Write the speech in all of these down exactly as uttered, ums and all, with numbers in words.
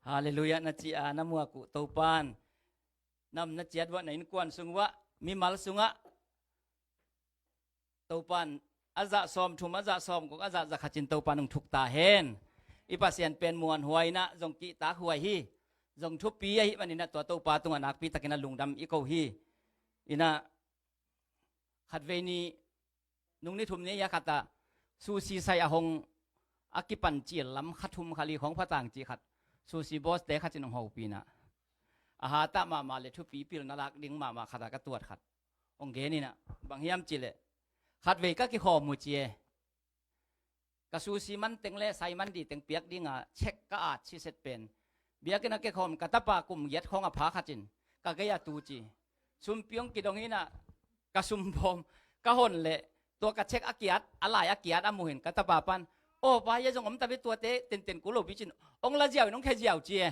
Halleluiah na ci a na muak uh Topan, nam na ciat uah, na innkuan sung uah, mimal sungah Topan a zah sawmthum, a zah sawmguk, a zah zakhatin Topan hong thuk ta hen. I Pasian pen muanhuai inah zong kihtak huai hi. Zong thupi ahih maninah tua Topa tungah nakpitakinah lungdam i ko hi. Inah khatvei ni nung ni thum ni a khatah sushi sai a hong a kipan cil lam kha thum kha li khawng phatang cih khat sushi boss te khatin hong hopih inah a hatah mahmah le thupi pilna lak ding mahmah khatah ka tuat khat hong gen inah bang hiam cihleh khatvei ka kikhawm uh ci e. Ka sushi man teng le sai man di teng piak dinga check ka at siset pen biakinn a kekhawm ka tapa kum giat khawng a pha khatin ka gei a tu ci. Sumpi hong kidong inah ka sumbawm ka hon leh tua ka check a kiat, a lai a kiat a muhin ka tapa pan, "Aw pa, hia zong om ta ve, tuate tenten kul lo pi," cin hong la ziau in hong khia ziau ci e.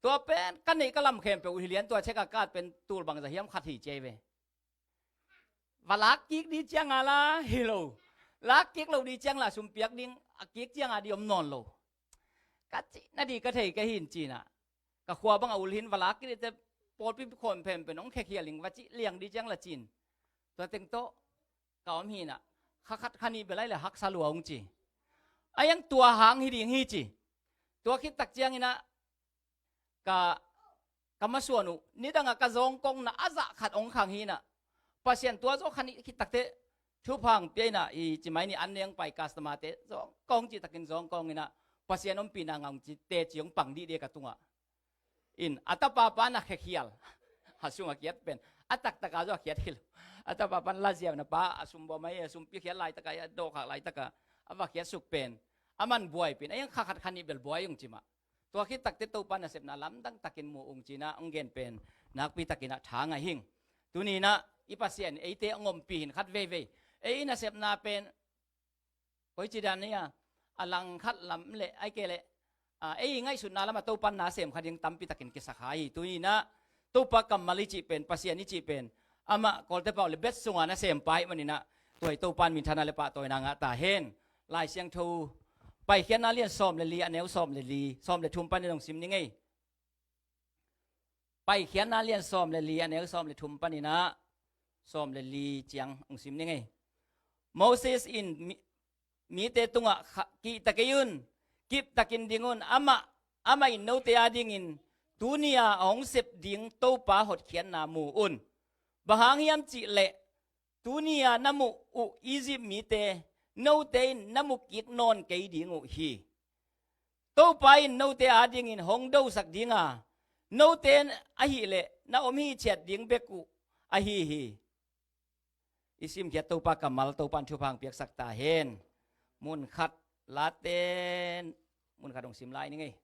Tua pen ka neih ka lam khempeuh hi lian, tua check a ka at pen tul bangza hiam khat hi ci e ve. Va lak kik di cianga la hi lo. Lak kik lo di ciang la sumpiak ding a kik cianga di om nawn lo. Ka cihna di ka thei ka hin cinah ka khua bang a ul hin va lak kik di te pawlpi khawm phemphen hong khekhial ing va cih liang di ciang la cin. Tua teng tawh ka om hinah kha khat kha nih bel ai le haksa lua ung ci. A iang tua hang hi ding hi ci. Tua khit tak cianginah ka, ka masuan uh nidangah ka zawngkongna a zah khat hong khang hinah Pasian tua zawh kha nih khit takteh thupha hong pia inah i cimai ni an neng pai customer te zawngkong cihtakin zawngkong inah Pasian ompihna ngah ung ci teci hong pang dih dih ka tungah. In a tapa pa na khekhial a sum a kiat pen a taktaka zaw a khiat hi lo. A tapa pan la ziau na pa a sum bawm a hi a sumpi khiat laitaka a dawhkhak laitaka a va khiat suk pen a man buai pin a iang kha khat kha nih bel buai ung ci mah. Tua khit takte Topa nasepna lamdang takin mu ung cinah hong gen pen nakpi takinah tha ngah hing. Tuninah i Pasian eite hong ompih hin khat veivei ei nasepna pen koici dan hi a, a langkhat lam le ai ke le ei ngaihsutna lamah Topa na sem kha ding tampi takin kisa kha hi. Tuninah Topa kammal i cih pen, Pasian i cih pen amah kawlte pau le bet sunga na sem pa hi maninah tua hi Topa in minthanna le pahtawina ngah ta hen. Lai Siangtho Paikhiatna lian sawm le li a neu sawm le li, sawm le thum panin hong sim ni ngei. Paikhiatna lian sawm le li a neu sawm le thum paninah sawm le li ciang hong sim ni ngei. Moses in mi, mite tungah kha, kihta kei un, kiptakin ding un, amah, amah in note adingin tuni-a a hong sep ding Topa hotkhiatna mu un. Bang hang hiam cihleh tuni-a na muh uh Egypt mite note in na mu kik nawn kei ding uh hi. Topa in note adingin hong dosak dinga note ahileh na om hi ciat ding bek uh ahi hi. I simkhiat Topa kammal Topa in thupha hong piaksak ta hen. Munkhat Late, munkhat hong sim lai ni ngei.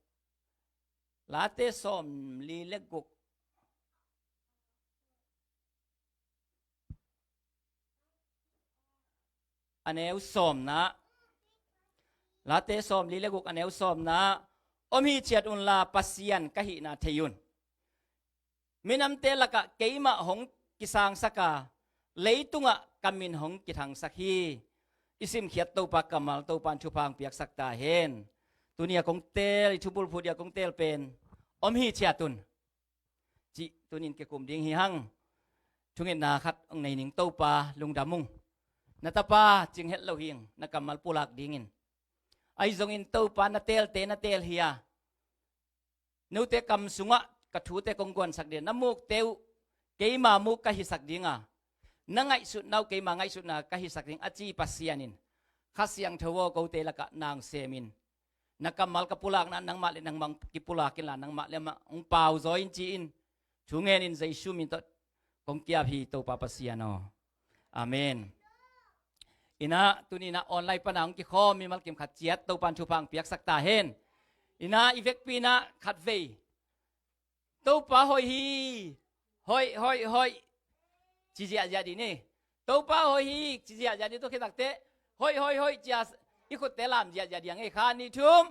Late sawm li le guk a neu sawmna, Late sawm li le guk a neu sawmna, om hi ciat unla Pasian ka hihna thei un. Minamte lakah keimah hong kisangsaka leitungah ka min hong kithangsak hi. I simkhiat Topa kammal Topa in thupha hong piaksak ta hen. Tuni a kong teel, i thubulphuh dia kong teel pen om hi ciat un. Cih tunin kikum ding hi hang. Thungetna khat hong nei ning Topa lungdam ung. Na tapa cing het lo hing na kammal pulak dingin. Ahi zongin Topa na teelte na teel hi a. Note kam sungah ka thute kong guansak ding na mukte uh keima muk ka hisak dinga. Na ngaihsutna uh keima ngaihsutna ka hisak ding a ci Pasian in. Kha Siangtho aw kote lakah nang semin. Na kammal ka pulakna nangmah le nangmah kipulakin la nangmah le mah hong pauzaw in ci-in thungenin Jesu min tawh kong kiap hi Topa Pasian aw. Amen. Inah tuninah online pana hong kikhawm mimal kim khat ciat Topa in thupha hong piaksak ta hen. Inah i vekpi inah khatvei Topa hoih hi. Hoih, hoih, hoih. Ci ziahziah dih ni. Topa hoih hi. Ci ziahziah dih, tua khit takteh hoih, hoih, hoih cia i khutte lam ziahziah dih a ngei kha ni thum.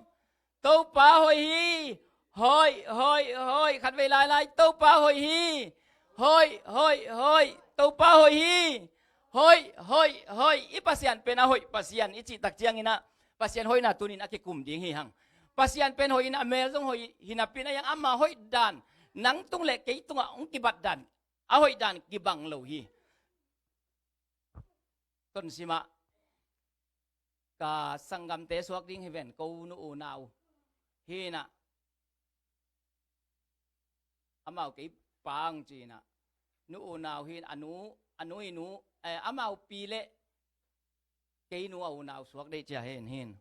Topa hoih hi. Hoih, hoih, hoih. Khatvei lailai Topa hoih hi. Hoih, hoih, hoih. Topa hoih hi. Hoih, hoih, hoih. I Pasian pen a hoih Pasian i cih tak cianginah Pasian hoihna tunin a kikum ding hi hang. Pasian pen hoih in, a mel zong hoih hi napi-in, a hiang ama hoih dan, nang tung le kei tungah hong kibat dan, a hoih dan kibang lo hi. Tonsimah ka sanggamte suak ding hi ven, ko nu unau hi-in ah, amau kei pa hong ci-in ah, nu unau hi-in, a nu, a nu i nu, eh, amau pi le kei nu a unau suak deih cia hen hin.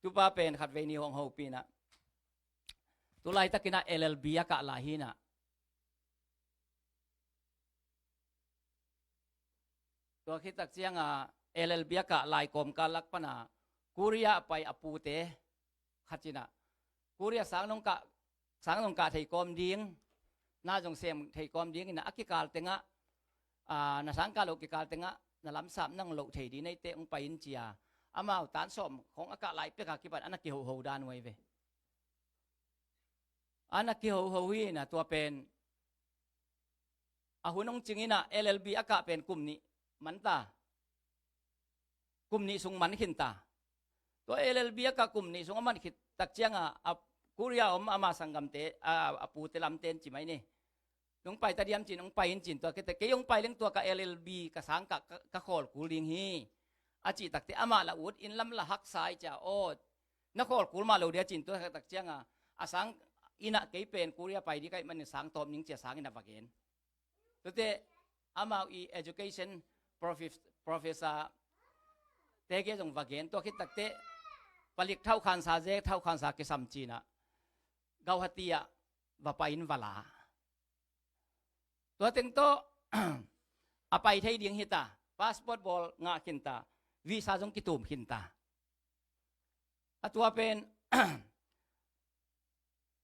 Tupa pen khatvei ni hong hopih in ah, tu laitakin ah L L B a kah lai hi-in ah, tua khit tak ciangah L L B a kah lai kawmkal lak pan ah Korea a pai a pute khat in ah, Korea sang nong kah, sang nong kah thei kawm ding, na zong sem thei kawm ding in ah, a kikal tengah, ah, na sang kah loh kikal tengah na lamsap nang loh thei ding neite hong pai in cia, amau tan sawm khong a kah lai pek a kipan a na kihoho dan uh ahi ve. A na kihoho hi-in ah, tua pen a hun hong cing in ah L L B a kah pen kum nih man ta. Kum nih sung man khin ta. Tua L L B a kah kum nih sung a man khit tak ciangah, a Korea om ama sanggamte, a, a pute lamte in ci mai ni. Nong pai ta diam cin, hong pai in cin, tua khit teh kei hong pai leng tua ka L L B ka sang kah ka, ka khawl kul ding hi, a cih tak teh amah la ut in lam la haksa hi cia, aw, na khawl kul mah lo dia cin, tua khit tak ciangah, a sang in ah kei pen Korea pai ding ka hih manin sang tawm ning cia sang in ah va gen. Tua teh amau i education profe-, professor te kiang zong va gen, tua khit tak teh palik thaukhansa, zek thaukhansa kisam ci-in ah Guwahati ah va pai in va la. Tua teng tawh a pai thei ding hi ta, passport bawl ngah khin ta, visa zong kitum khin ta. A tua pen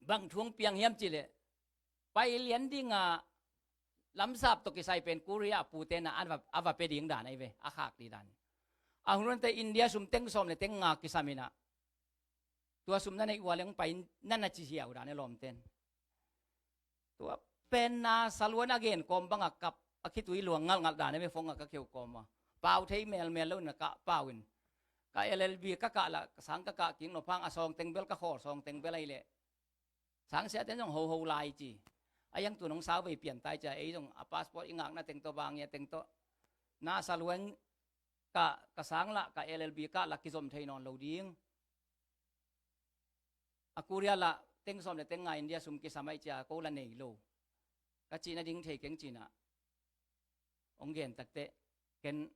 bang thu hong piang hiam cih leh, pai lian ding a lamsap tawh kisai pen Korea a pute in ah a va, a va pia ding dan ahi ve, a khak ding dan. A hun teh India sum teng sawm le teng nga kisam in ah, tua sum na neih uh a leh hong pai in, na na ci hiau dan ahi lawmten. Tua pen na sa luan a gen kawm bang a kap, a khitui luang ngalhngalh dan ahi ve, phone ah ka kheu kawm a. Pau thei melmel lo in ah ka pau in. Ka L L B ka kah lah, ka sang ka kah kik nop hang, a sawng teng bel, ka khawl sawng teng bel ahih leh sang siaten zong hoho lai ci. A hiang tu-in hong sauvei pian ta hi cia, ei zong a passport i ngakna teng tawh, bang hi a teng tawh, na sa luan ka, ka sang lah, ka L L B kah lah kizom thei nawn lo ding. A Korea lah teng sawm le teng nga India sum kisam ahih cia ko lah nei lo, ka cihna ding thei keng ci-in ah hong gen tak teh, ken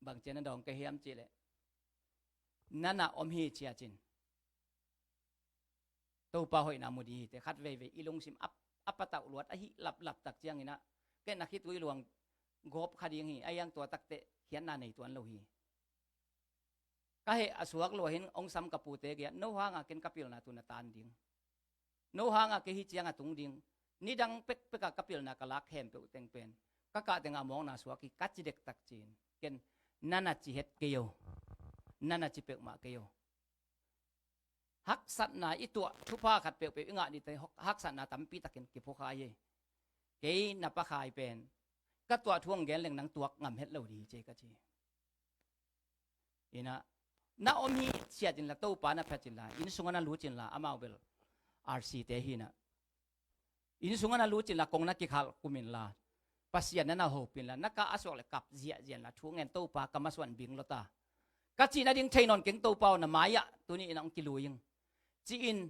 bang ci-a na dawng ka hiam cih leh, na na om hi cia cin, Topa hoihna mu ding hi teh, khat veivei i lungsim a, a patauh luat ahi laplap tak ciangin ah, ken na khitui luang gawp kha ding hi, a hiang tua tak teh khiatna nei tuan lo hi. Ka heh a suak lua hi-in hong sam ka pute kiangah, no hangah ken ka pilna tu-in a tan ding, no hangah kei hih ciang a tung ding, nidang pekpek ah ka pilna ka lak khempeuh teng pen ka kah tengah a mawkna suak hi, ka ci dektak ci-in, ken na na ci het kei o, na na ci peuhmah kei o. Haksatna i tuah, thupha khat peuhpeuh i ngah ding teh, haksatna tampi takin kiphukha hi. Kei na Pa Khai pen ka tuah thu hong gen leng nang tuak ngam het lo ding hi cia ka ci. In ah, na om hi ciat inla, Topa na phat inla, inn sungah na lut inla, amau bel R C te hi-in ah, inn sungah na lut inla, kong na kikhal kum inla, Pasian na na hopih inla, na kah a suak leh kap ziahziah inla, thu ngen, Topa ka masuan bing lo ta, ka cihna ding thei nawn keng, Topa aw, na mai-ah tuni-in ah hong kilui ing, ci-in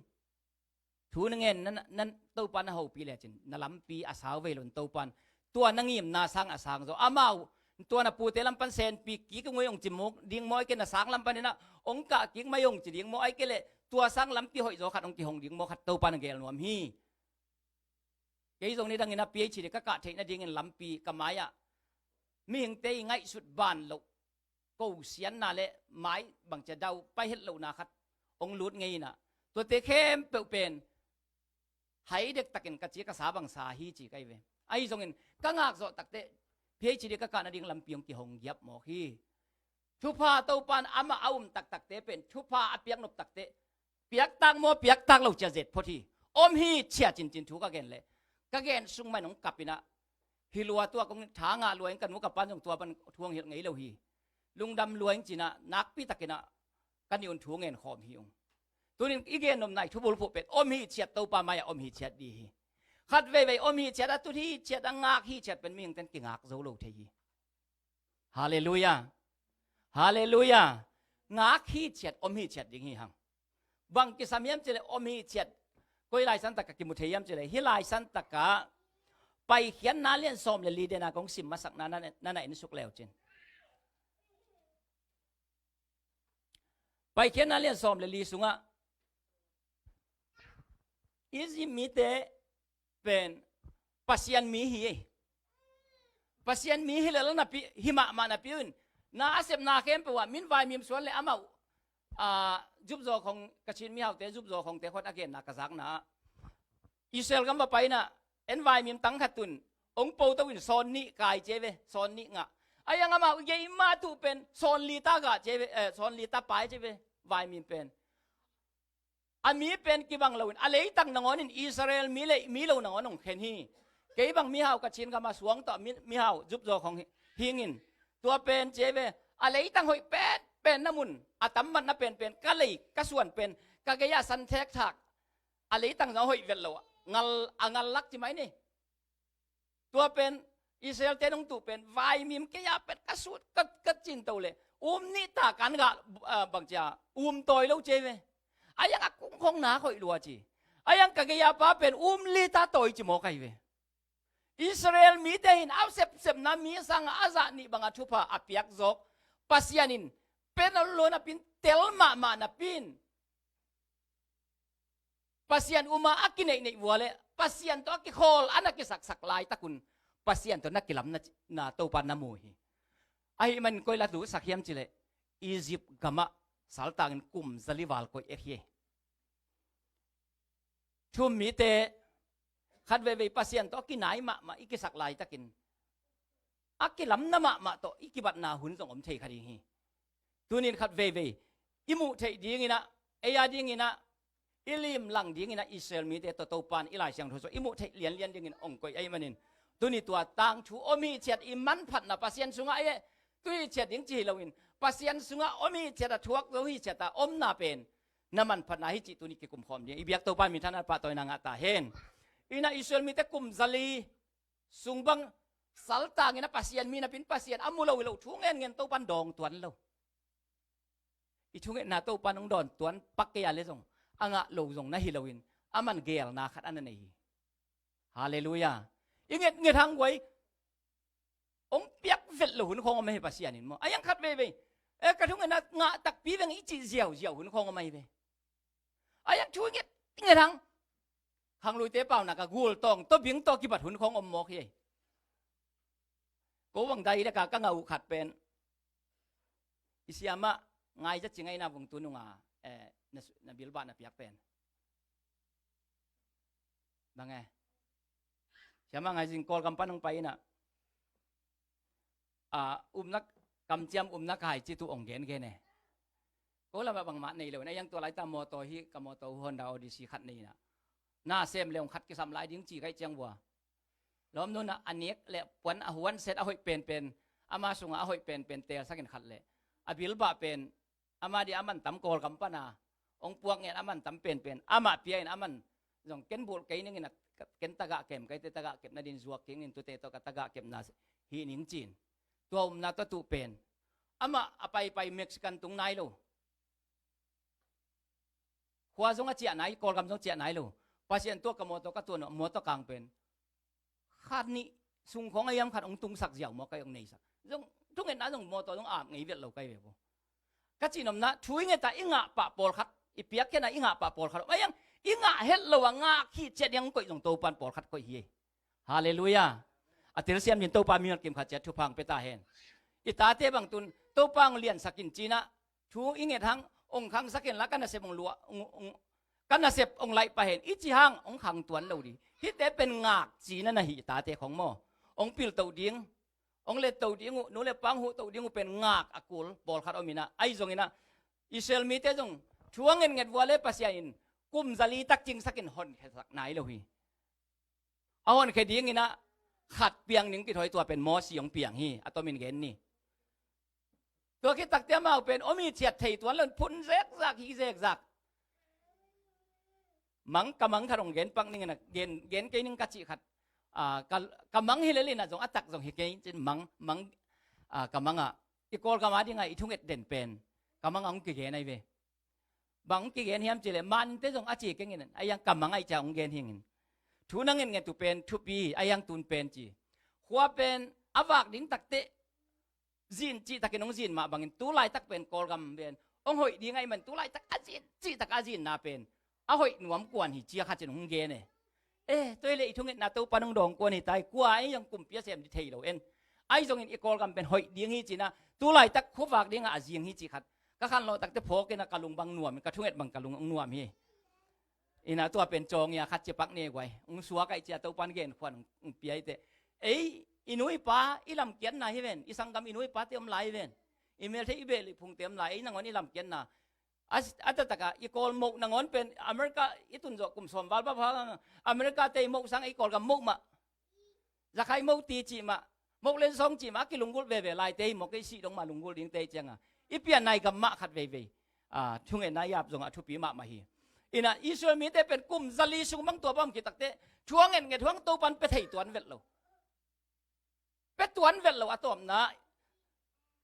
thu na ngen, na, na, na, Topa na hopih lecin, na lampi a sau vei lo in Topa in tua na ngimna sang a sang zaw. Amau, tua na pute lam pan senpi kik ngui hong ci muk ding maw, ahih kei leh na sang lam panin ah hong kah kik mai hong ci ding maw, ahih kei leh tua sang lampi hoih zaw khat hong kihong ding maw, khat Topa na gel nuam hi. Kei zong nidangin ah P H D ka kah theih nadingin lampi ka mai-ah mihingte i ngaihsut ban loh, ko sianna le mai bangci a dau pai het lohna khat hong lut ngei in ah, tuate khempeuh pen hai dektakin ka ci, ka sa bang sa hi ci ka hi ve. Ahi zongin ka ngak zawh tak teh P H D ka kah nading lampi hong kihong giap mawk hi. Thupha Topa in amah a um taktakte pen thupha a piak nop tak teh, piaktak maw, piaktak lo ci-a zet phot hi. Om hi cia cincin thu ka gen leh, ka gen sung mah in hong kap in ah, hi lua, tua kong tha ngah lua ing, ka nu ka pa in zong tua pan thu hong hilh ngei lo hi. Lungdam lua ing ci-in ah, nakpi takin ah ka nih un thu ngen khawm hi ung. Tunin i gen nopna i thubulphuh pen om hi ciat Topa mai-ah om hi ciat dih hi. Khat veivei om hi ciat a, tut hi ciat a, ngak hi ciat pen mihingten kingak zo lo thei hi. Halleluiah. Halleluiah. Ngak hi ciat, om hi ciat ding hi hang. Bang kisam hiam cileh om hi ciat. Koi laisan takah kimu thei hiam cileh, hih laisan takah Paikhiatna lian sawm le li dena kong sim masakna na, na, na en suk leu cin. Paikhiatna lian sawm le li sungah Egypt mite pen Pasian mi hi ei. Pasian mi hi lel napi, hi mahmah napi un, na a sepna khempeuh ah min vaimim suan le amau, a, zupzaw khong, Kachin mihaute zupzaw khongte khot a genna ka zakna ah, Israel gam va paina en vaimim tang khat tun, ong poto in sawn nih kai cia ve, sawn nih ngah. A iang amau i gei mah tuh pen sawn li ta gah cia ve, eh, sawn li ta pai cia ve, vaimim pen. A mi pen kibang loin, a leitang nangawn in Israel mi le mi lo nangawn ong khen hi. Kei bang mihau Kachin gam a suang tawh mi, mihau zupzaw khong hi, hingin. Tua pen cia ve, a leitang hoih pen pen na mun, a tam matna pen pen, ka lei, ka suan pen, ka gei a san thek thak. A leitang zong hoih vet lo, ngal, a ngal lak ci mai ni. Tua pen Israel te nong tuh pen vaimim kei a pet ka sut kat kat cin to le um nih ta kan gah, ah, bang cia um tawi lo cia ve. A iang a kung khong na hoih lua ci. A iang ka gei a pa pen um li ta tawi ci maw kai ve. Israel mite hin a sepsepna mi sangah a zah nih bangah thupha a piak zawk Pasian in pen a lua napin tel mahmah napin Pasian uma a kineihneih vua le Pasian tawh a kikhawl a na kisaksak laitakun Pasian tawh na kilamna, na Topa na mu hi. Ahi manin koi la duhsak hiam cileh Egypt gamah saltangin kum zali val koih ek hi. Thu-um mite khat veivei Pasian tawh a kinai mahmah i kisak laitakin a kilamna mahmah tawh i kibatna hun zong om thei kha ding hi. Tunin khat veivei i muh theih dinginah, ei a dinginah, i limlang dinginah Israel mite tawh Topan i Lai Siangtho sung i muh theih lianlian dingin ong koih ahi manin, tuni tua tangthu om hi ciat i manphatna Pasian sungah ahi, tu hi ciat ding ci hi loin Pasian sungah om hi ciat a, thuak zo hi ciat a omna pen na manphatna hi cih tuni kikumkhawm ding. I biak Topa minthanna pahtawina ngah ta hen. Inah Israel mite kum zali sung bang saltangin a Pasian mi napin Pasian a mu lo hi lo thu ngenngen Topan dawng tuan lo. I thungetna Topan hong dawn tuan pak kei a le zong a ngah lo zong na hi loin a man geelna khat a na nei hi. Halleluiah. I ngetnget hang guai hong piak vet lo hun khawng om ahi Pasian in maw. A iang khat veivei, eh, ka thungetna ngah takpi veng i cih ziauziau hun khawng om ahi ve. A iang thu ngetnget hang khangluite pauna ka gul tawng tawh bing tawh kibat hun khawng om mawk hi. Ko bang dai daka ka ngah uh khat pen i siamah ngai za ci ngaina vung tu nunga, eh, na, na bilbah na piak pen. Bang e. Siamah ngai zing Kawlgam pan hong pai inah, ah, umna, kamciam umna ka hai ci tu ong gengen e. Ko lamah bangmah nei lo inah, a iang tua laita mawtaw hi, ka mawtaw Honda Odyssey khat nei inah. Na sem le ong khat kisam lai ding ci kaih ciang vua. Lawmnu inah a nek le puan a huan set a hoih penpen, ama sungah a hoih penpen teelsakin khat le a bilbah pen ama di a man tam Kawlgam pana ong puak ngen a man tam penpen amah pia in a man zong ken bulh kei ningin a ken tagah kem, keite tagah kepna din zuak kei ningin tute tawh ka tagah kepna hi ning cin. Tua umna tua tuh pen amah a paipai Mexican tung nai lo. Khua zong a ciah nai, Kawlgam zong ciah nai lo. Pasian tua ka mawtaw ka tuan uh, mawtaw kang pen khat nih sung khawng a hiam khat hong tungsak ziau maw, kai hong neisak. Zong thungetna zong mawtaw zong ap ngei vet lo kai ve bo. Ka cihnopna thu i ngetah i ngah pah pawlkhat, i piakkhiatna i ngah pah pawlkhat om a hiang, i ngah het lo a ngah khit ciat hiang koih zong Topan pawlkhat koih hi. Halleluiah. A telsiam din Topa mi ngat kim khat ciat thupha hong pia ta hen. I tate bang tun Topa hong liansak in cinah thu i nget hang ong khangsak in la ka nasep ong luah, ong, ong, ka nasep ong laih pah hen i ci hang ong khang tuan lo ding. Hihte pen ngak cina na hi i tate khong maw. Ong pilto ding, ong letto ding uh, nu le pa ong huhto ding uh pen ngak a kul pawlkhat om inah, ahi zonginah Israel mite zong thu a ngetnget vua le Pasian in kum zali tak cingsak in honkhiasak nai lo hi. A honkhia dinginah khat piang ning kithawi tua pen Mosi hong piang hi, a tomin gen ni. Tua khit takte amau pen om hi ciat thei tuan lo in phun zekzak hi zekzak. Mang, ka mang khat hong gen pak ning in a, gen, gen kei ning ka cih khat. Ah, ka, ka mang hi lel in a zong a tak zong hi kei cin mang, mang, ah, ka mang ah i Kawlgam a dingah i thunget den pen ka mang ah hong kigen ahi ve. Bang hong kigen hiam cih leh, mante zong a ci keng in, a hiang ka mang ah i ciah hong gen hi ing. Thu na ngetnget uh pen thupi, a hiang tun pen ci. Khua pen a vak ding takteh zin cihtakin hong zin mah bangin, tu laitak pen Kawlgam pen hong hoih ding ahih man, tu laitak a zin cihtak a zinna pen a hoih nuam kuan hi ci-a khat in hong gen e. Eh, tua hi leh i thungetna Topa in hong dawng kuan hi ta hi, kua ei zong kumpi a sem ding thei lo en. Ahi zongin i Kawlgam pen hoih ding hi ci-in ah, tu laitak khuavak dingah a zing hi cih khat ka khanlawh takteh phawk in ah ka lung bang nuam, ka thunget bang ka lung hong nuam hi. In ah tua pen cawng hi a, khat cia pak ne guai. Hong suak ahih cia Topa in genkhuan hong pia hi teh. Ei, i nu i pa i lamkiatna hi ven, i sanggam i nu i pate om lai hi ven. I meltheih i behlih phungte om lai, ei nangawn i lamkiatna. A, a taktak a i Kawl moh nangawn pen America i tun zawh kum sawm val pha pha, America te i moh sang ei Kawlgam moh mah. Zakhai moh ti cih mah, moh lensawng cih mah, a kilunggulh veve laite hi mawk, ei sih dong mah lunggulh dingte hi ciangah i pianna i gam mah khat veivei, ah, thungetna i ap zongah a thupi mahmah hi. In ah Israel mite pen kum zali sung bang tua bang om khit takteh thu a ngetnget uh hang Topa in pia thei tuan vet lo. Pia tuan vet lo, a tawpna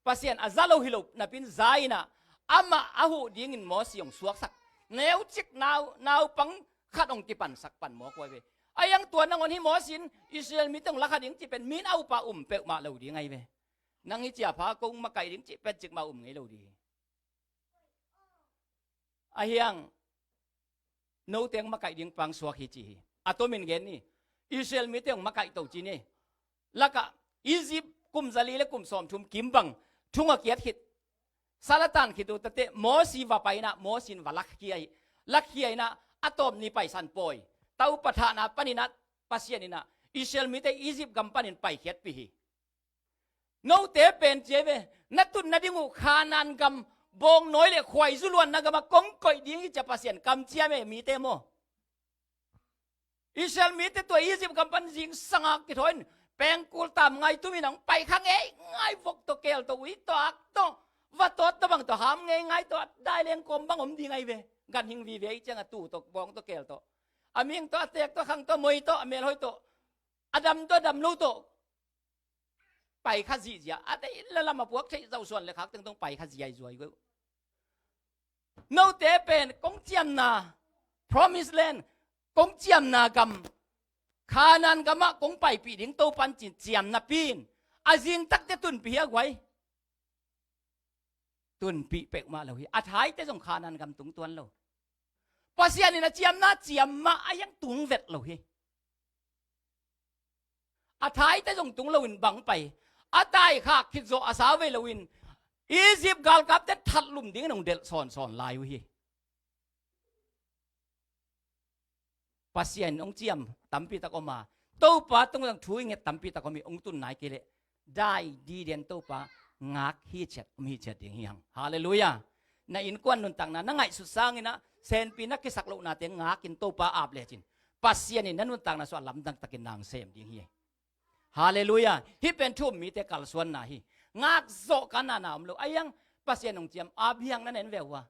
Pasian a za lo hi lo napi in za in ah, amah a huh dingin Mosi hong suaksak. Neucik nau, naupang khat hong kipansak pan mawk uh ahi ve. A hiang tua nangawn hi Mosi in Israel mite hong lakha ding cih pen mi in a upa um peuhmah lo ding ahi ve. Nang hi cia pha kong makaih ding cih pen cikmah um ngei lo ding hi. A hiang, note hong makaih ding pang suak hi ci hi. A tomin gen ni. Israel mite hong makaih to ci ni. Lakah Egypt kum zali le kum sawmthum kim bang thung a kiat khit, sal a tan khit uh takteh Mosi va pai in ah, Mosi in va lakhia hi. Lakhia in ah a tawp ni paisan pawi. Topa thahna panin ah, Pasian in ah Israel mite Egypt gam panin paikhiatpih hi. Note pen ci hi ve, na tun nading uh Khanaan gam, bawngnawi le khuaizu luanna gamah kong koih ding hi ci-a Pasian kamciam e mite maw. Israel mite tua Egypt gam pan zingsang a kithawi in, pengkul tam ngai tumin hong pai kha ngeingai, vok tawh keel tawh, ui tawh ak tawh, va tawt tawh bang tawh, ham ngeingai tawh, a dai leng kawm bang om ding ahi ve. Ganhing vive ahih ciangah tuu tawh bawng tawh keel tawh, a ming tawh, a teek tawh, a khang tawh, a moi tawh, a melhoih tawh, a dam tawh, a dam lo tawh pai kha zihziah, a deih le lam a puak theih zauh suan le khak tengteng pai kha ziai zuai uh. Note pen kong ciamna Promise Land, kong ciamna gam Khanaan gamah kong paipih ding Topa in ci-in ciam napi in, a zing takteh tunpih hi a guai. Tunpih peuhmah lo hi. A thaite zong Khanaan gam tung tuan lo. Pasian in a ciamna ciam mah a hiang tung vet lo hi. A thaite zong tung loin bang pai, a taikhak khit zawh a sau vei loin Egypt galkapte thatlum dingin hong delh sawnsawn lai uh hi. Pasian in hong ciam tampi tak om a, Topa tungah thu i nget tampi tak om hi. Hong tun nai kei leh dai diden Topa ngak hi ciat, om hi ciat ding hi hang. Halleluiah. Na innkuan nuntakna na ngaihsut sangin ah, senpi na kisak lohnate ngakin Topa ap lecin, Pasian in na nuntakna sungah lamdang takin na hong sem ding hi. Halleluiah. Hih pen thu um mite kalsuanna hi. Ngak zawh ka nana om lo. A hiang, Pasian hong ciam, Abraham na nen ve uh a,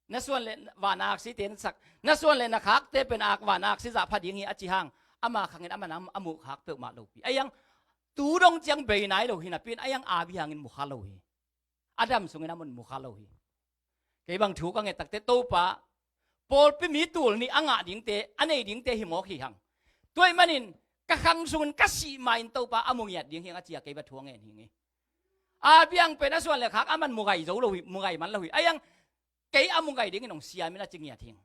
na suan le van a aksi tensak, na suan le na khakte pen ak van a aksi zah pha ding hi a ci hang, ama khangin ama nang a muh khak peuhmah lopi. A hiang, tu dong ciang bei nai lo hi napi in, a hiang, Abraham in mu kha lo hi. A dam sungin a mun mu kha lo hi. Kei bang thu ka nget takteh Topa, pawlpi mi tul nih a ngah dingte, a nei dingte hi mawk hi hang. Tua ahih manin ka khang sungin ka sih ma-in Topa a mu ngiat ding hi hang a ci-a kei bang thu a ngen hi ing. Abraham pen a suan le khak aman mu ngai zo lo hi, mu ngai man lo hi. A hiang, kei a mu ngai dingin hong siam in a ci ngiat hi ing.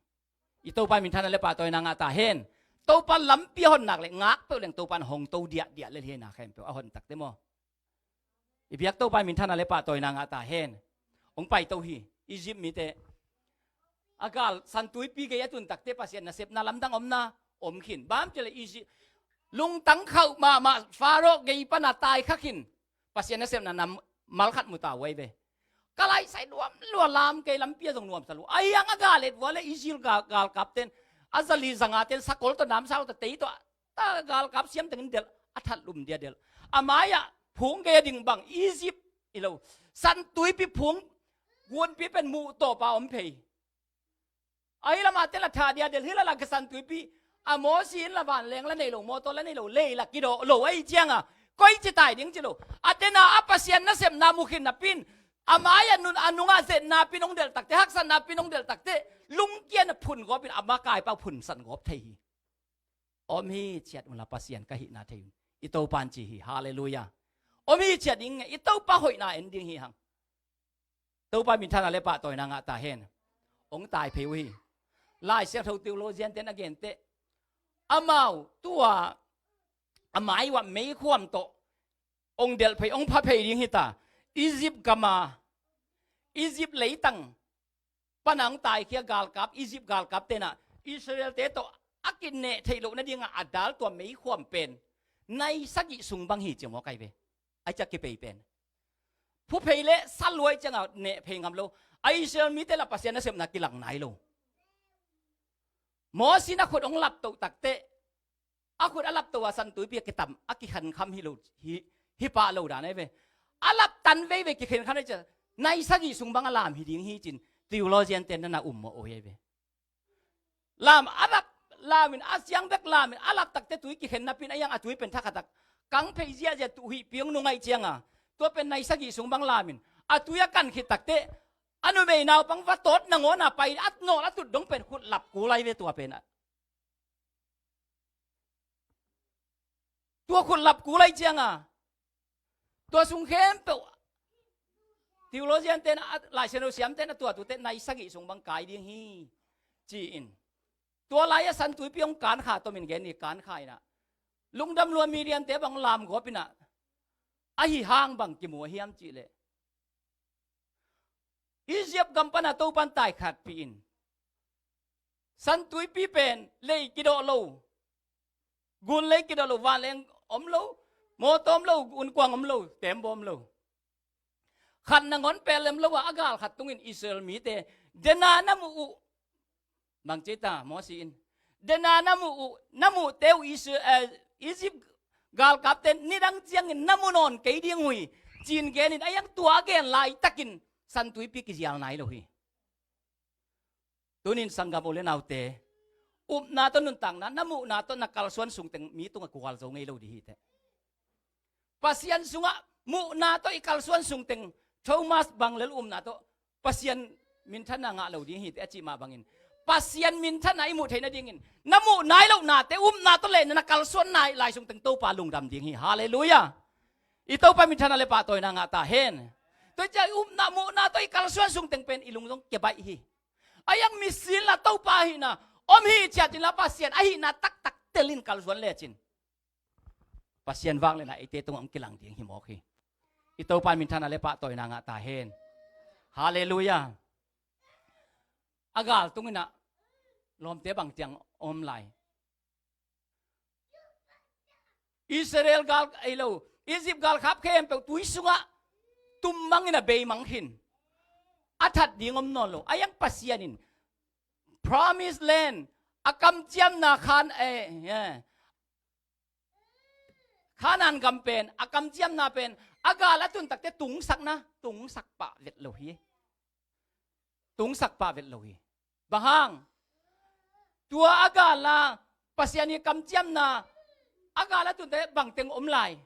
I Topa minthanna le pahtawina ngah ta hen. Topa lampi a hon nak le ngak peuh leng Topa in hong to diahdiah lel hi na khempeuh a hon takteh maw. I biak Topa minthanna le pahtawina ngah ta hen. Hong paito hi. Egypt mite a gal santuipi gei a tun takteh Pasian nasepna lamdang omna om khin. Bang hiam cih leh Egypt lungtang khauh mahmah Pharaoh gei pana tai kha khin. Pasian nasepna na mal khat mu ta uh ahi ve. Ka laisai nuam lua, lam kei lampi a zong nuamsa lua. A hiang, a gal et vua le Israel gal, galkapten, a zali zangaten sakol tawh namsau tawh tei tawh ta galkap siam tengin delh, a thatlum dia delh. A mai-ah phung gei a ding bang Egypt hi lo, santuipi phung gunpi pen muh tawpa om phei. Ahi lamah te la tha dia del hi la la ka San Tuipi. A Mosi in la vanleng la nei lo, mawtaw la nei lo, lei la kidawh lo ahi cianga koici tai ding ci lo. A tena a Pasian nasepna mukhin napin, a mai-ah nun a nungah zetna pin hong delh takte, haksatna pin hong delh takte, lungkian a phun gawpin a makaipa phunsan gawp thei hi. Om hi ciat unla Pasian ka hihna thei un. I Topan ci hi. Halleluiah. Om hi ciat ding nge, i Topa hoihna en ding hi hang. Topa minthanna le pahtawina ngah ta hen. Hong tai phei uh hi. Lai Siangtho theologian ten a gente, amau tua a mai uah meikhuam tawh hong delh phei, hong pha phei ding hita. Egypt gama, Egypt leitang pana hong taikhia galkap, Egypt galkap tenah Israel-te tawh a kineh theih loh nadinga a dal tua meikhuam pen nai sagih sung bang hi ci maw kai ve. Ai ciak kipei pen phuphei le saluai cianga neh phei ngam lo. A Israel mite la Pasian nasepna kilang nai lo. Mosi na khut hong laptoh takte, a khut a laptoh a San Tuipi a kitam, a kikhenkham hi lo, hi, hi pah lo dan ai ve. A laptan veivei kikhenkham ai cia, nai sagih sung bang a lam hi ding hi cin, theologian ten nana um maw oi ai ve. Lam a lap, lamin a siang bek lamin a lap takte tui kikhen napin a iang a tui pen thakhatak kang phei ziahziah tuh hih piang nungaih cianga tua pen nai sagih sung bang lamin a tui a kan khit takte a numei naupang va tawt nangawna pai a nawl a tut dong pen khut lap kul ai ve tua pen a. Tua khut lap kul ai cianga tua sung khempeuh theologian ten a, Lai Siangtho siam ten a tua tute nai sagih sung bang kai ding hi ci-in tua lai a San Tuipi hong kankha tomin gen hi. Kankha inah lungdam lua Midian-te bang lamgawp inah ahi hang bang kimu a hiam cihleh Egypt gam pana Topan taikhatpih in San Tuipi pen lei kidawh lo, gun lei kidawh lo, vanleng om lo, mawtaw om lo, gunkuang om lo, tembaw om lo. Khat nangawn pel lem lo a, a gal khat tungin Israel mite dena na muh uh. Bang ci ta Mosi in dena na muh uh, na muhte uh Israel, eh, Egypt galkapte nidang ciangin na mu nawn kei ding uh hi. Cin genin a iang tua a gen laitakin San Tuipi kizial nai lo hi. Tunin sanggam u le naute, upna tawh nuntakna, na muhna tawh na kalsuan sungteng mi tungah kual zo ngei lo dih hiteh. Pasian sungah muhna tawh i kalsuan sungteng Thomas bang lel upna tawh Pasian minthanna ngah lo ding hiteh a cih mah bangin Pasian minthanna i muh theih nadingin na muh nai lohnate upna tawh le na kalsuan nai lai sungteng Topa lungdam ding hi. Halleluiah. I Topa minthanna le pahtawina ngah ta hen. Tua i ciah i upna muhna tawh i kalsuan sungteng pen i lungzong kebaih hi. A iang misin la Topa ahihna om hi ciatin la Pasian ahihna taktak telin kalsuan lecin Pasian vangliatna eite tungah hong kilang ding hi mawk hi. I Topa minthanna le pahtawina ngah ta hen. Halleluiah. A gal tunginah lawmte bang tiang om lai. Israel gal ei lo, Egypt galkhap khempeuh tui sungah tummangin a beimang khin a that ding om nawn lo. A iang Pasian in Promise Land a kamciamna Khan, eh, eh, Khanaan gam pen a kamciamna pen a gal a tun takte tungsakna tungsak pah vet lo hi. Tungsak pah vet lo hi. Bang hang? Tua a gala Pasian i kamciamna a gala tunte bangteng om lai.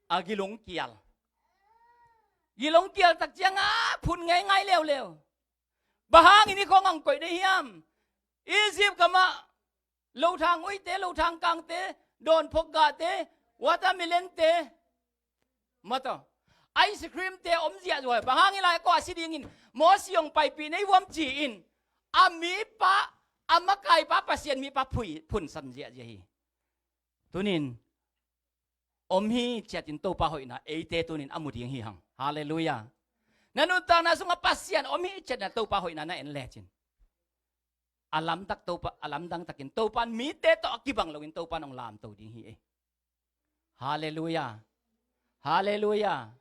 A gilong kial. Gilong kial tak cianga phun ngeingai leuleu. Bang hangin i khong ang koih dei hiam? Egypt gamah lothang uite, lothang kangte, dawnphok gahte, watermelon-te, mataw, ice cream-te om ziahzuah hi. Bang hang hi lai a kawh a si dingin Mosi hong paipih nei vuam ci-in a mipa, a makaipa Pasian mipa phui phunsan ziahziah hi. Tunin om hi ciatin Topa hoihna eite tunin a mu ding hi hang. Halleluiah. Na nuntakna sungah Pasian om hi ciatin a Topa hoihna na en lecin a lamtak Topa, a lamdang takin Topan mite tawh a kibang loin Topan hong lamto ding hi ei. Halleluiah. Halleluiah.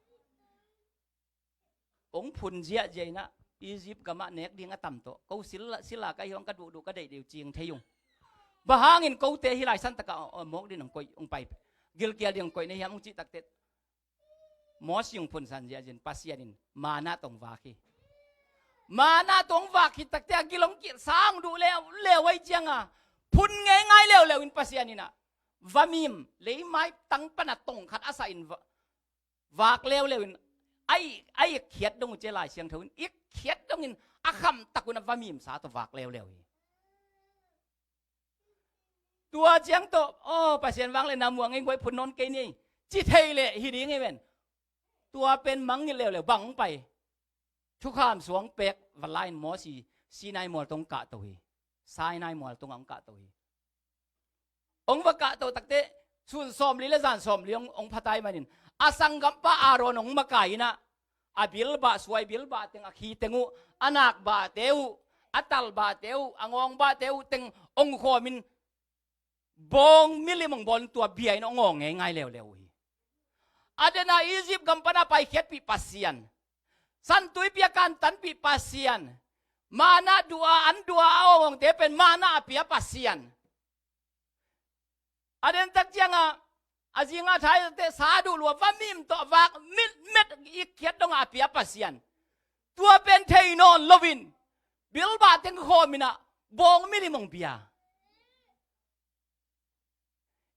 Hong phun ziahziah inah Egypt gamah nek ding a tam tawh ko sila, sila ka hi hong ka duhduh ka deihdeih uh cing thei ung. Bang hangin kote hi lai santakah mawk din hong koih hong pai gilkial ding hong koih na hiam hong cih takte Mosi hong phunsan ziahziah in Pasian in manna tawh hong vak hi. Manna tawh hong vak khit takteh a gil hong kilh, sa hong duh leuleu ahih ciangin phun ngeingai leuleu in Pasian in ah vamim, leimai tang pan a tong khat a sah in va-, vak leuleu in, a i, a i khiat dong uh ci a, Lai Siangtho in i khiat dong in a khamtak un a vamim sa tawh vak leuleu hi. Tua ciang tawh, aw, Pasian vangliatna muang ing, guai phun nawn kei ni, ci thei leh hi ding hi ven. Tua pen mangngilh leuleu, bang hong pai? Thukham suang pek va la in Mosi Sinai mual tungah hong kahto hi. Sinai mual tungah hong kahto hi. Hong va kahto takteh sun sawmli le zan sawmli hong, hong pha tai manin, a sanggampa Aaron hong makai in ah, a bilbah, suai bilbah teng, a khi teng uh, a nakbahte uh, a talbahte uh, a ngawngbahte uh teng hong khawmin bawng milim hong bawl in tua bia in hong awng ngeingai leuleu uh hi. A den a Egypt gam pan a paikhiatpih Pasian, San Tuipi a kantanpih Pasian, manna duh a, an duh a, a awngawngte pen manna a pia Pasian. A den tak ciangin a zing a thai teh sa duh lua, vamim tawh vak mitmet i khiat dongah a pia Pasian. Tua pen thei nawn loin bilbah teng khawm in ah bawng milim hong bia.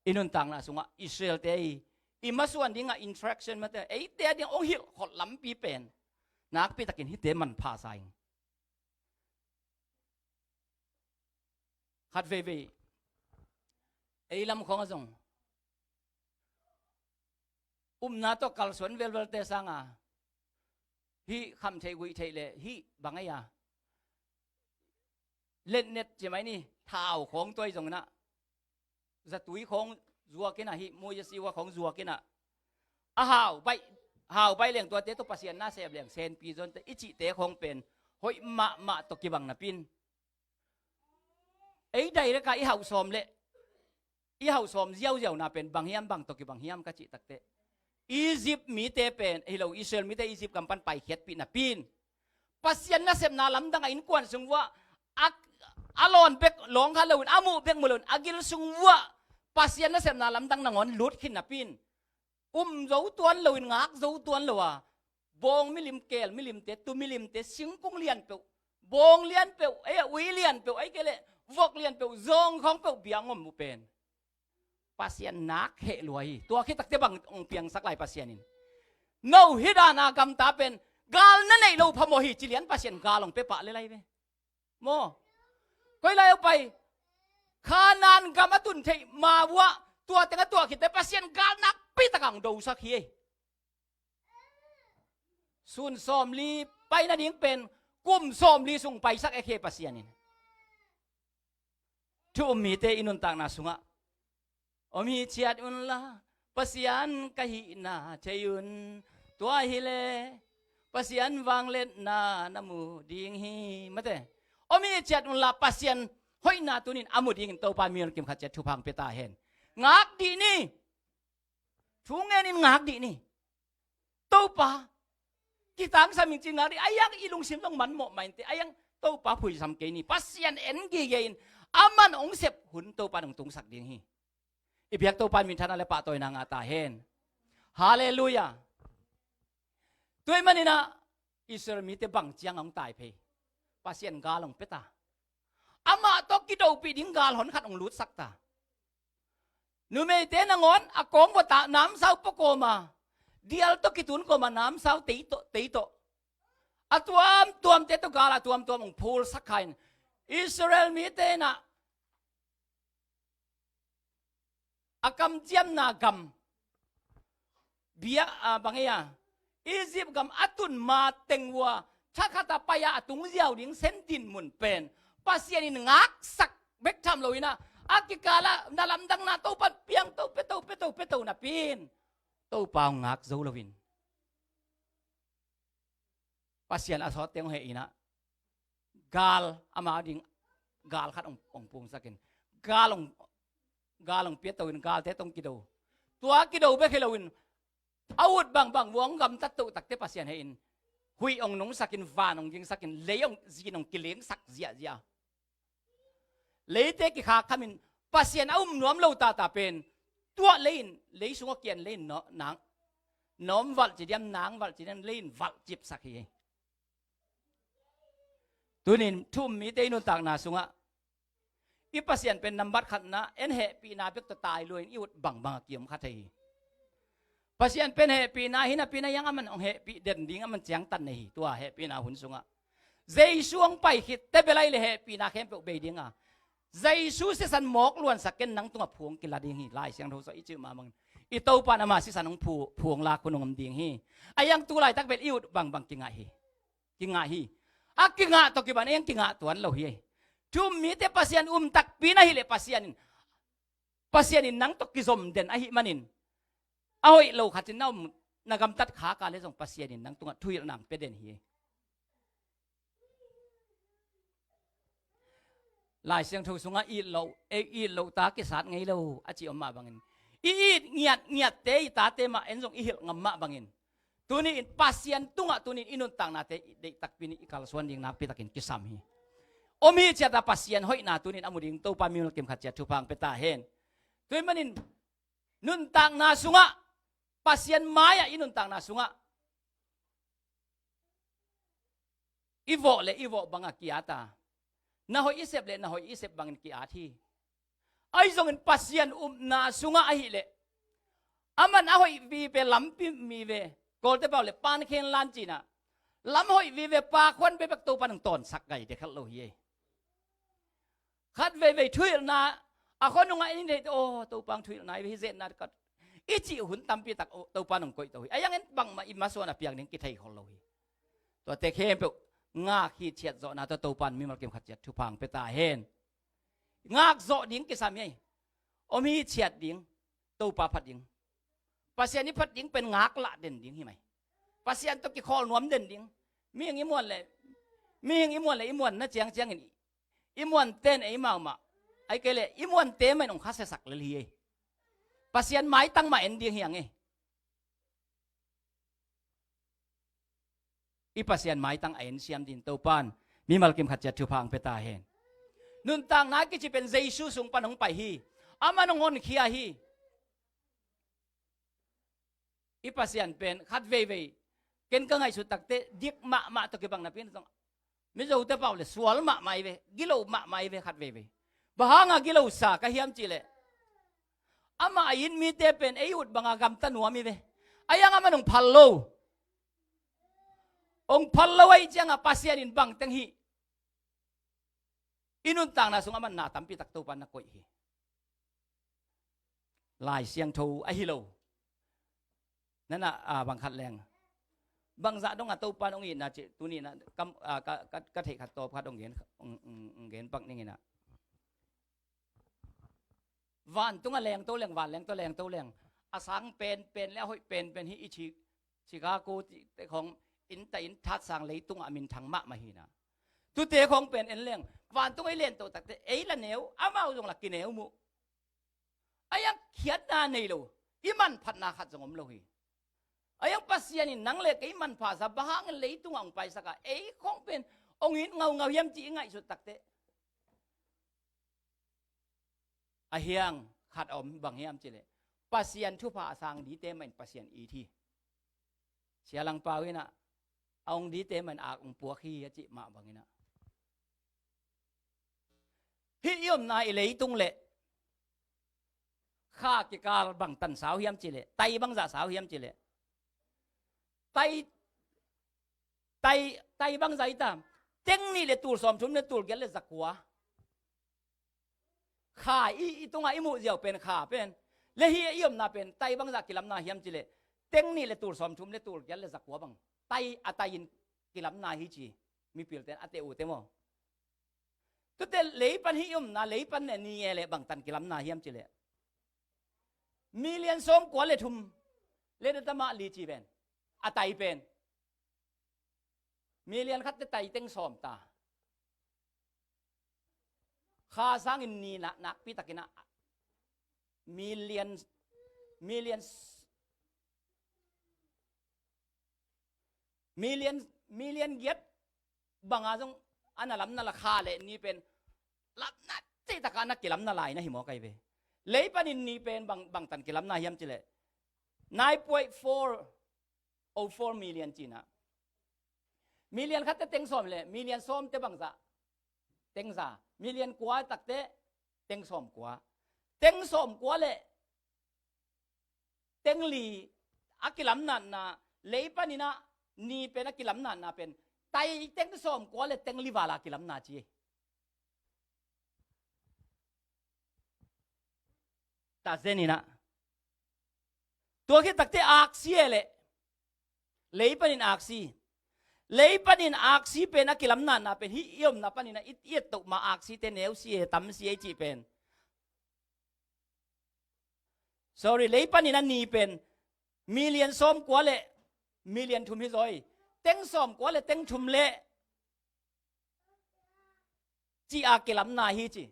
I nuntakna sungah Israel-te i, i masuan dingah interaction mate, eite a ding hong hilh khol lampi pen nakpi takin hihte manpha sa ing. Khat veivei ei lam khawng ah zong upna tawh kalsuan velvelte sangin, hih kham theih guih theih le hih bang ei a, letnet ci mai ni, thau khawng tua hi zongin ah, zatui khawng zuak in ah, hih muya siwa khawng zuak in ah, a hau baih, hau baih leng tuate tawh Pasian nasep leng senpi zonte i cihte khawng pen hoih mahmah tawh kibang napi in, ei direct a i hauh sawm le i hauh sawm ziauziauna pen bang hiam, bang tawh kibang hiam ka cih takteh, Egypt mite pen, hi lo, Israel mite Egypt gam pan paikhiatpih napi in, Pasian nasepna lamdang a innkuan sung vuah a, a lawn bek lawng kha loin, a muh bek mu loin, a gil sung vuah Pasian nasepna lamdang nangawn lut khin napi in, um zo tuan loin, ngak zo tuan lo a, bawng milim, keel milimte, tu milimte, singkung lianpeuh, bawng lianpeuh, ei a ui lianpeuh, ei kei leh vok lianpeuh, zawng khawng peuh bia hong om uh pen Pasian nak heh lua hi. Tua khit takteh bang hong piangsak lai Pasian in? No hih dan a gamta pen gal na neih loh phamawh hi, ci lian Pasian gal hong pia pah le lai ve. Maw? Koi lai a pai? Kanaan gam a tun theih ma vuah tua teng a tuah khit teh Pasian gal nakpi tak a hong dosak hi. Sun sawmli pai nading pen kum sawmli sung paisak ek hi Pasian in. Thu um mite i nuntakna sungah om hi ciat unla, Pasian ka hihna thei un. Tua hileh Pasian vangliatna na mu ding hi, mate. Om hi ciat unla, Pasian hoihna tunin a mu dingin Topa mi hong kim khat ciat thupha hong pia ta hen. Ngak dih ni. Thu ngenin ngak dih ni. Topa, kitangsam ing ci-in ngak dih. A iang i lungsim zong manmawh mah inteh. A iang Topa phuisam kei ni. Pasian en gige in, aman hong sep hun Topa in hong tungsak ding hi. I biak Topa in minthanna le pahtawina ngah ta hen. Halleluiah. Tua ahih manin ah Israel mite bang ciang hong tai phei? Pasian gal hong pia ta. Amah tawh kidopih ding gal hon khat hong lutsak ta. Numeite nangawn a kawng vawt a namsau pua kawm a, dial tawh kitun kawm a namsau tei tawh, tei tawh, a tuamtuamte tawh gal a tuamtuam hong phulsak kha in, Israel mite in ah a kamciamna gam, bia, a, bang ei a, Egypt gam a tun ma teng uh a, thakhat a pai a, a tung ziau ding sen dinmun pen Pasian in ngaksak bek tham lo in ah, a kikal ah na lamdangna Topa in piang to, pia to, pia to, pia to napi in, Topa hong ngak zo loin, Pasian a sawt teng hong heh in ah, gal ama ding, gal khat hong, hong pungsak in, gal hong, gal hong pia to in, galte tawh hong kido. Tua kido bek hi loin, a ut bangbang uh hong gamtat toh takteh Pasian heh in, huih hong nungsak in, van hong gingsak in, lei hong, zin hong kilingsak ziahziah. Leite kikhak khamin, Pasian a um nuam lo tata pen, tuah lei in, lei sungah kian lei in, no, nang, na om valh ci diam, nang valh ci diam, lei in valh cipsak hi. Tunin thu um mite i nuntakna sungah i Pasian pen nambat khatna, en hehpihna bek tawh tai luain i ut bangbang a kiom kha thei hi. Pasian pen hehpihna hi napi-in a, hiang aman hong hehpih den ding, aman ciangtan nei hi. Tua hehpihna hun sungah Jesu hong pai khit teh bel a hih leh hehpihna khempeuh bei ding a, Jesu sisan mawk luansak ken nang tungah phu hong kila ding hi. Lai Siangtho sungah i cih mah bangin i Topa in ama sisan hong phu, phu hong lak hun hong om ding hi. A hiang tu laitak bel i ut bangbang kingah hi. Kingah hi. A kingah tawh kiban a hiang kingah tuan lo hi. Thu um mite Pasian um takpi na hih leh Pasian in, Pasian in nang tawh kizom den ahih manin, a hoih lo khat in na om, na gamtat khak a leh zong Pasian in nang tungah thuhilhna hong pia den hi. Lai Siangtho sungah it loh, ei it loh ta kisat ngei lo a cih om mah bangin, i it ngiatngiatte i tate mah en zong i hilh ngam mah bangin, tuni-in Pasian tungah tunin i nuntaknate i deih takpi-in i kalsuan ding nakpitakin kisam hi. Om hi ciat a Pasian hoihna tunin a mu ding Topa mimal kim khat ciat thupha hong pia ta hen. Tua ahih manin nuntakna sungah, Pasian mai-ah i nuntakna sungah i vawh le i vawh bangah ki-at a, na hoih i sep le na hoih i sep bangin ki-at hi. Ahi zongin Pasian upna sungah ahih leh, aman a hoih vive lampi mi ve, Kawlte pau le pankhen lan ci-in ah, lam hoih vive pakhuan bekbek Topa in hong tawnsak gai dekhelh lo hi ei. Khat veivei thuhilhna a khua nungah en in hei teh, aw, Topa hong thuhilhna hi ve, hih zetna ka, i cih hun tampi tak, aw, Topa in hong koih to hi. A hiang en bangmah i masuan a piang ding kithei khol lo hi. Tuate khempeuh ngak hithiat zawhna tawh Topa in mimal kim khat ciat thupha hong pia ta hen. Ngak zawh ding kisam hi. Om hithiat ding, Topa phat ding. Pasian i phat ding pen ngaklah den ding hi mai. Pasian tawh kikhawl nuam den ding. Mihing i muan le, mihing i muan le i muanna ciangciangin i muanten ei mahmah, ahih kei leh i muante mah in hong khasiasak lel hi ei. Pasian maitang mah en ding hi hang ei. I Pasian maitang a en siam dingin Topa in mimal kim khat ciat thupha hong pia ta hen. Nuntakna kici pen Jesu sung pan hong pai hi. Aman hong honkhia hi. I Pasian pen khat veivei, ken ka ngaihsut takteh dik mahmah tawh kibang napi-in zong, Mizote pau le sual mahmah hi ve, gilo mahmah hi ve khat veivei. Bang hanga gilosa ka hiam cih leh, amah a it mite pen ei ut banga gamta nuam hi ve. A hiang aman hong phal lo. Hong phal lo ahih ciangah Pasian in bangteng hih, i nuntakna sungah aman na tampi tak Topa in na koih hi. Lai Siangtho ahi lo. Nana, a, bang khat leng, bangzah dongah Topa in hong itna cih tuni-in ah, kam, a, ka, ka, ka theih khat tawp khat hong gen, hong, hong, hong gen pak ning in ah. Vantung a lengto leng, vanlengto lengto leng, a sang penpen le a hoih penpen hih i Chi, Chicago cihte khawng, innte in thatsang leitungah a minthang mahmah hi-in ah. Tuate khawng pen en leng, vantung ei lengto takteh ei la neu, amau zong la kineu muh. A hiang khiatna nei lo, i manphatna khat zong om lo hi. A hiang Pasian in nang le kei manphatsa, bang hangin leitungah hong paisak a, ei khawng pen hong it ngaungau hiam cih i ngaihsut takteh, a hiang khat a om, bang hiam cih leh, Pasian thupha a sang dite mah in Pasian it hi. Sia Lang Pau in ah, a hong dite mah in ak hong puak hi a cih mah bangin ah. Hih i omna i leitung le kha kikal bangtan sau hiam cih leh, tai bangzah sau hiam cih leh, tai, tai, tai bangzah hi ta, teng nih le tul sawmthum le tul giat le zakua. Kha i, i tungah i muh ziau pen kha pen, le hih i omna pen tai bangzah kilamna hiam cih leh, teng nih le tul sawmthum le tul giat le zakua bang tai, a tai-in kilamna hi ci, mipilte in a teh uh teh maw. Tuate lei pan hih i omna, lei pan le ni e le bangtan kilamna hiam cih leh, million sawmkua le thum le na tamah li ci pen, a tai pen. Million khat teh tai teng sawm ta. Kha sangin ni nak, nakpi takin ah, million, million, million, million giat banga zong a na lamna la kha le ni pen lamna cih takah na kilamna lai na hi mawk ahi ve. Lei panin ni pen bang, bangtan kilamna hiam cih leh, nine point four oh four million ci-in ah. Million khat teh teng sawm le million sawm teh bangzah teng za. Million kua takte teng sawmkua. Teng sawmkua le teng li a kilamnatna, lei panin ah ni pen a kilamnatna pen tai teng sawmkua le teng li val a kilamna ci hi. Ta zen in ah. Tua khit takte aksi e le. Lei panin aksi. Lei panin aksi pen a kilamnatna pen hih i omna panin ah i, i et toh ma aksi te neu si e, tam si e cih pen. Sorry, lei panin a ni pen million sawmkua le million thum hi zaw hi. Teng sawmkua le teng thum le ci a kilamna hi ci.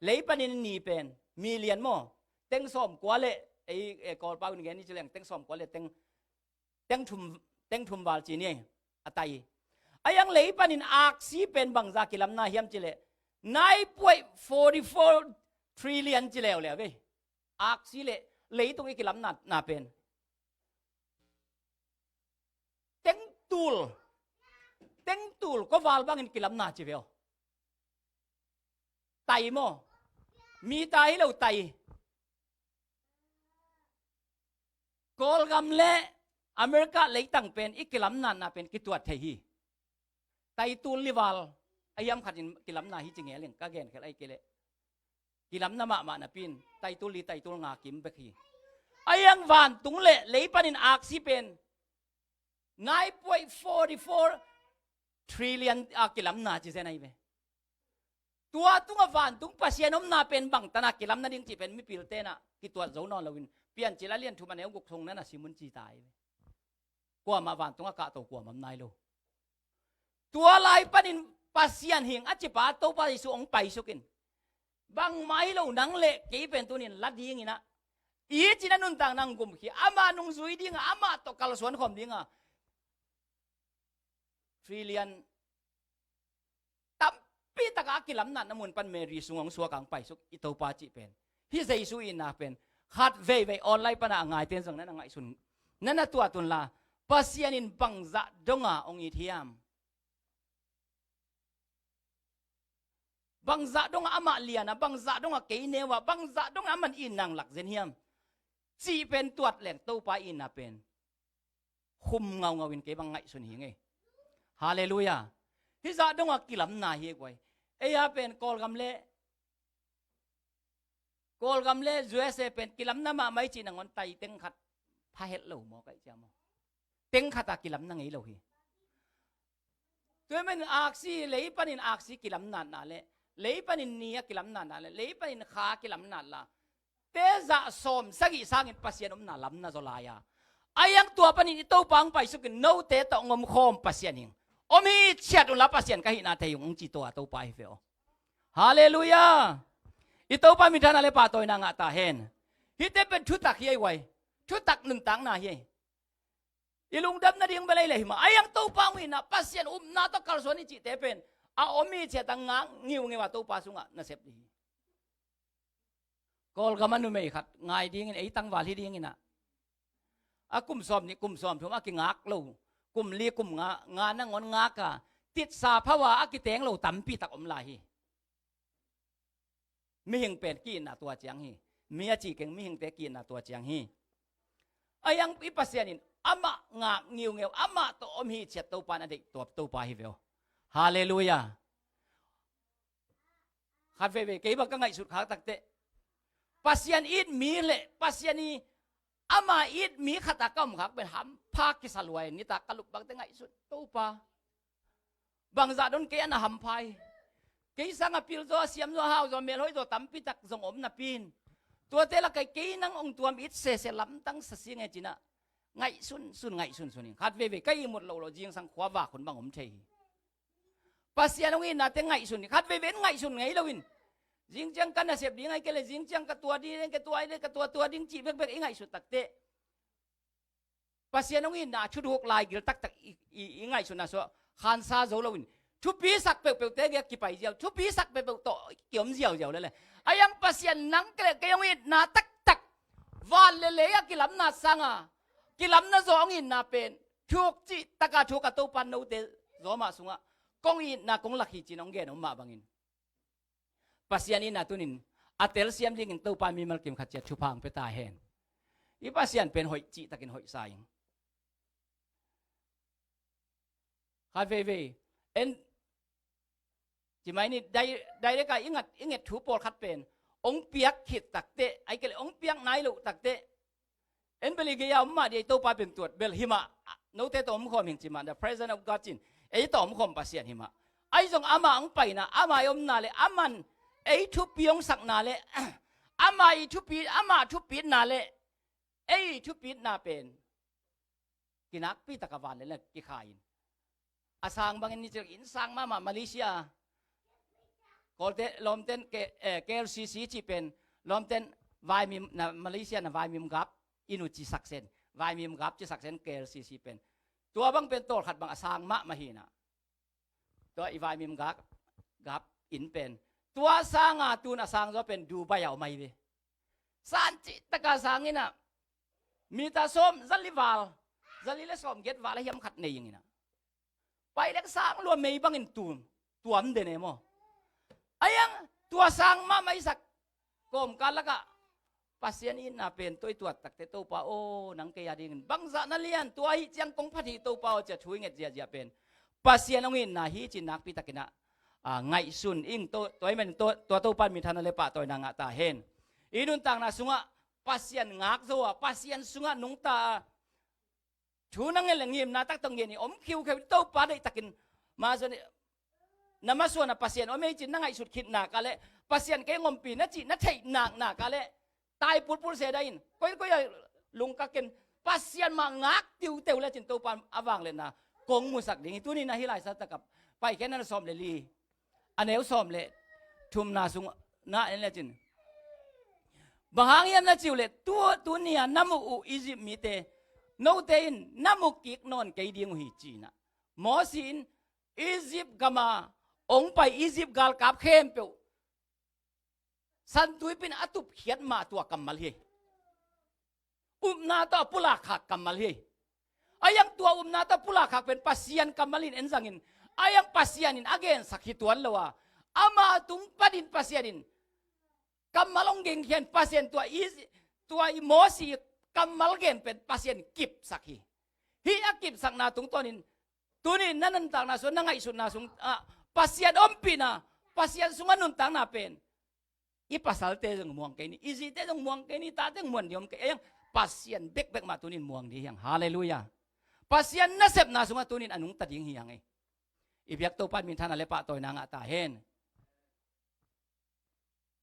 Lei panin ni pen million maw? Teng sawmkua le, ei, ei, Kawlpau in gen ni ci leng, teng sawmkua le teng, teng thum, teng thum val ci ni a tai. A iang lei panin aksi pen bangza kilamna hiam ci le nine point four four trillion ci leuleu ve. Aksi le leitung i kilamna, na pen teng tul, teng tul kua val bangin kilamna ci ve aw. Tai maw? Mi ta hi lo tai. Kawlgam le America leitang pen i kilamnatna pen kituat thei hi. Tai tul li val a hiam khatin kilamna hi ci nge leng ka gen khel ai ke le. Kilamna mahmah napi in tai tul li tai tul nga kim bek hi. A iang vantung le lei panin aksi pen nine point four four trillion a kilamna ci zen ai ve. Tua tungah vantung Pasian omna pen bangtan a kilamna ding cih pen mipil tenah kituat zo nawn loin Piancil a lian thum a neu guk sung na na sim un ci ta ai ve. Kuamah vantungah kahto kuamah om nai lo. Tua lai panin Pasian hing a cipa Topa Jesu hong paisukin bangmah hi lo nang le kei pen tunin la dingin ah i cina nuntak nang gumkhia amah nungzui dinga amah tawh kalsuan khawm dinga trillion tampi taka a kilamnatna mun pan Mary sung hong suak hong paisuk i Topa cih pen hi Jesu itna pen khat veivei online pana a ngaite in zong na na ngaihsun na na tuat unla Pasian in bangzah donga hong it hiam? Bangzah dongah amah liana, bangzah dongah kei neua, bangzah dongah aman itna hong lak zen hiam? Cih pen tuat leng Topa itna pen khum ngaungau in kei bang ngaihsun hi ngei. Halleluiah. Hizah dongah kilamna hi guai. Ei a pen Kawlgam le Kawlgam le U S A pen kilamna mahmah i cih nangawn tai teng khat pha het lo maw kaih cia maw? Teng khat a kilamna ngei lo hi. Tua manin aksi, lei panin aksi kilamnatna le lei panin ni a kilamnatna le lei panin kha a kilamnatla tezah sawm sagih sangin Pasian omna lamna zaw lai-a a iang tua panin i Topa hong paisukin note tawh hong omkhawm Pasian hing om hi ciat unla Pasian ka hihna thei hung hong ci tua Topa hi ve aw. Halleluiah. I Topa minthanna le pahtawina ngah ta hen. Hihte pen thutak hi ei guai. Thutak nuntakna hi ei. I lungdam nading bel ei le hi mah a iang Topa hong itna Pasian upna tawh kalsuan i cihte pen a om hi ciat a ngak ngiungeu a Topa sungah nasep dih hi. Kawlgam a numei khat ngai dingin ei tangval hi dinginah a kum sawm nih kum sawm thum a kingak lo kum li kum nga, nga nangawn ngaka titsa phawa a kiteng lo tampi tak om lai hi. Mihing pen ki-itna tua ciang hi. Mi a cih keng mihingte ki-itna tua ciang hi. A iang i Pasian in amah ngak ngiungeu amah tawh om hi ciat Topa na deih tua Topa hi veo. Halleluiah. Khat veivei kei bang ka ngaihsut khak takte Pasian it mi le Pasian i ama it mi khata ka om khak pen hampha kisa luai nita ka lup bangte ngaihsut Topa. Bangzah don kei ana hampha hi. Kei sanga pil zaw a siam zaw a hau zaw a melhoi zaw tampi tak zong om napi in tuate la kai kei nang ong tuam it sese lamtang sa si nge cinah ngaihsun sun ngaihsun sun in khat veivei ka ihmut loh loh zingsang khua vak hun bang om thei hi. Pasian hong itnate ngaihsun hi khat veivei in ngaihsun ngei loin zingciang ka nasep ding ai kei le zingciang ka tua ding ka tua ai le ka tua tua ding cih bekbek i ngaihsut takte Pasian hong itna a thuduk laigil taktak i, i, i ngaihsutna suah khansa zo loin thupisak peuhpeuhte gek kipai ziau thupisak peuhpeuh tawh kiom ziauziau lele a iang Pasian nang kei le kei hong itna taktak van le lei a kilamna sanga kilamna zaw hong itna pen thuk cih taka thuk a Topa note zawmah sungah kong itna kong lak hi ci-in hong gen om mah bangin, Pasian itna tunin a telsiam dingin Topa mimal kim khat ciat thupha hong pia ta hen. I Pasian pen hoih cihtakin hoihsa ing. Khat veivei en, ci mai ni, dai-, direct a i ngat, i nget thu pawlkhat pen hong piak khit takteh, ahih kei leh hong piak nai loh takteh, en bel i gei-a om mah ding, ei Topa pen tuat bel hi mah, note tawh omkhawm hi ing ci mah, the presence of God ci-in ei tawh omkhawm Pasian hi mah. Ahi zong amah hong paina, amah i omna leh, aman ei thupi hong sakna leh, amah i thupi, amah thupitna leh ei thupitna pen kinakpi taka van leh kikha in. A sang bangin ni cil in sang mahmah Malaysia. Kawlte lawmten K-, eh, K L C C cih pen, lawmten vaimim na, Malaysia na vaimim gap inn uh ci saksen, vaimim gap ci saksen K L C C pen. Tua bang pen tawlkhat bang a sang mahmah hi na. Tua i vaimim gap, gap inn pen, tua sanga tun a sang zaw pen Dubai a om ahi ve. San cih taka sang in ah, mita sawm, zali val, zali leh sawmgiat val a hiam khat nei ing in ah. Pai leng sang lua mei bangin tum, tuam den e maw. A iang tua sang mahmah i sak kawmkal lakah Pasian itna pen tua i tuat takteh, Topa aw, nang kei a dingin bangzah na lian, tua ahih ciang kong phat hi Topa aw, ci-a thu i nget ziahziah pen Pasian hong itna hi ci-in nakpi takin ah, ah, ngaihsun ing. Tua, tua ahih manin tua, tua Topa in minthanna leh pahtawina ngah ta hen. I nuntakna sungah Pasian ngak zo a, Pasian sungah nungta a, thu na ngen leh ngimna tak tawh ngen hi, om khiukheu, Topa deihtakin, ma zon, na masuan ah Pasian om ei ci-in na ngaihsut khit nak leh, Pasian kei hong ompih na cih na theih nak nak leh, tai pulpul se dah in, koi koi a lungka ken, Pasian mah ngak tiuteu lecin Topa in a vangliatna kong musak ding hi. Tuni-in ah hih laisa takah Paikhiatna sawm leh li, a neu sawm leh thumna sungah en lecin, bang hang hiam na cih uh leh, tu, tuni-a na muh uh Egypt mite, note in na mu kik nawn kei ding uh hi, ci-in ah. Mosi in Egypt gama hong pai Egypt galkap khempeuh San Tuipi in a tupkhiat mah tua kammal hi. Upna tawh a pulakkhak kammal hi. A iang tua upna tawh a pulakkhak pen Pasian kammal in en zangin, a iang Pasian in a gensak hi tuan lo a, ama tung panin Pasian in kammal hong gengkhia in, Pasian tua i, tua i Mosi kammal gen pen Pasian kipsak hi. Hih a kipsakna tungtawnin tuni-in na nuntakna sungah, na ngaihsutna sungah Pasian ompihna, Pasian sungah nuntakna pen i pasalte zong muang kei ni, i zite zong muang kei ni, tate zong muang ding om kei. A iang Pasian bekbek mah tuni-in muang ding hi hang. Halleluiah. Pasian nasepna sungah tuni-in a nungta ding hi hang ei. I biak Topa in minthanna leh pahtawina ngah ta hen.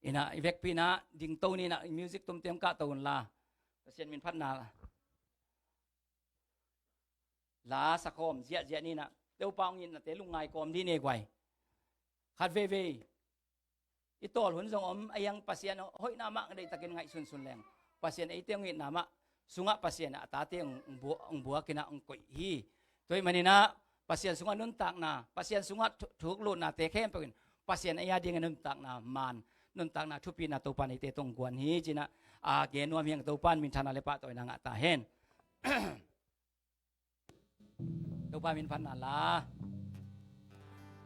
In ah, i vekpi-in ah dingto ni in ah, i music tumte hong kahto unla, Pasian min phatna la sakhawm ziahziah ni in ah, Topa hong itnate lungngai kawm dih ni guai. Khat veivei i tawl hun zong om, a iang Pasian hoihna mah deihtakin ngaihsunsun leng, Pasian eite hong itna mah sungah Pasian a tate hong, hong bu-, hong buak in ah hong koih hi. Tua ahih manin ah Pasian sungah nuntakna, Pasian sungah thu-, thuklutnate khempeuh in Pasian ei a dingin nuntakna man, nuntakna thupina Topa in eite tungah hong guan hi, ci-in ah, a, gen nuam hi hang. Topa in minthanna leh pahtawina ngah ta hen. Topa min phatna la.